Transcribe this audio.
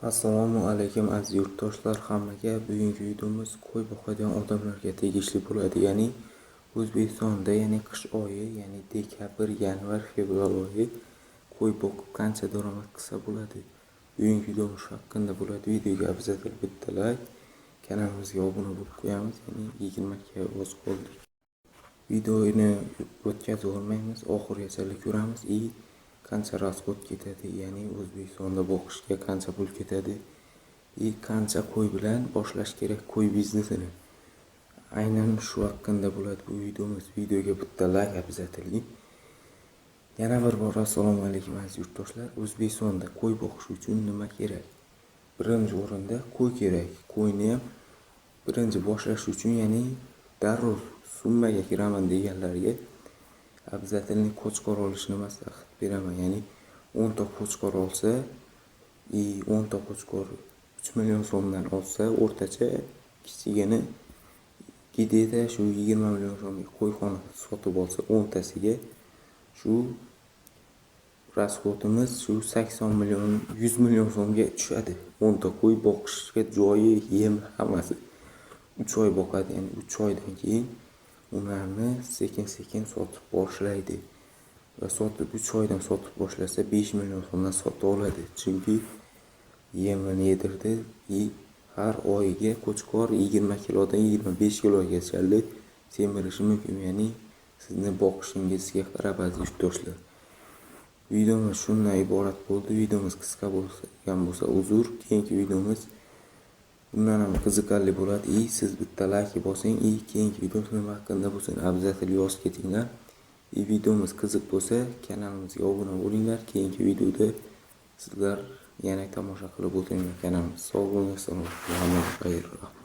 Assalomu alaykum, aziz yurtdoshlar, hammaga. Bugungi videomiz qo'y boqadigan odamlarga tegishli bo'ladi. Ya'ni O'zbekistonda, ya'ni qish oyi, ya'ni dekabr, yanvar, fevral oyi qo'y boqib qancha daromad qilsa bo'ladi? Bugungi videomiz shu haqida bo'ladi. Videoga обязательно bitta layk, kanalimizga obuna bo'lib qo'yamiz. Ya'ni 20 ga oz qoldik. Videoni o'tkazib olmaymiz, oxirigacha ko'ramiz и qancha расход ketadi, ya'ni O'zbekistonda boqishga qancha pul ketadi и qancha qo'y bilan boshlash kerak qo'y biznesini. Aynan shu haqida bo'ladi bu videomiz. Videoga bitta layk обязательно. Yana bir bor assalomu alaykum, aziz yurtdoshlar. O'zbekistonda qo'y boqish uchun nima kerak? Birinchi o'rinda qo'y kerak. Qo'yni ham birinchi boshlash uchun, ya'ni darrov summaga kiraman deganlarga обязательно qo'chqor olishni maslahat beraman. Ya'ni 10 ta qo'chqor olsa и 10 ta qo'chqor 3 million so'mdan olsa, o'rtacha kichigini, где-то shu 20 million so'mga qo'yxona sotib olsa 10 tasiga, shu расход imiz shu 80 million, 100 million so'mga tushadi. 10 ta qo'y boqishga joyi, yem, hammasi. 3 oy boqadi, ya'ni 3 oydan keyin ularni sekin-sekin sotib boshlaydi. Va sotib, 3 oydan sotib boshlasa, 5 million so'mdan sota oladi. Chunki yemini yedirdi и har oyiga qo'chqor 20 kilodan 25 kilogacha semirishi mumkin. Ya'ni sizni boqishingizga qarab, aziz yurtdoshlar. Videomiz shundan iborat bo'ldi. Videomiz qisqa bo'lgan bo'lsa, uzr. Keyingi videomiz bundan ham qiziqarli bo'ladi. И siz bitta layk bosing и keyingi videomiz nima haqida bo'lsin, обязательно yozib ketinglar. И videomiz qiziq bo'lsa, kanalimizga obuna bo'linglar. Keyingi videoda sizlar yana tomosha qilib o'tiringlar kanalimizni. Sog' bo'linglar, salomat. Hammaga xayr, rahmat.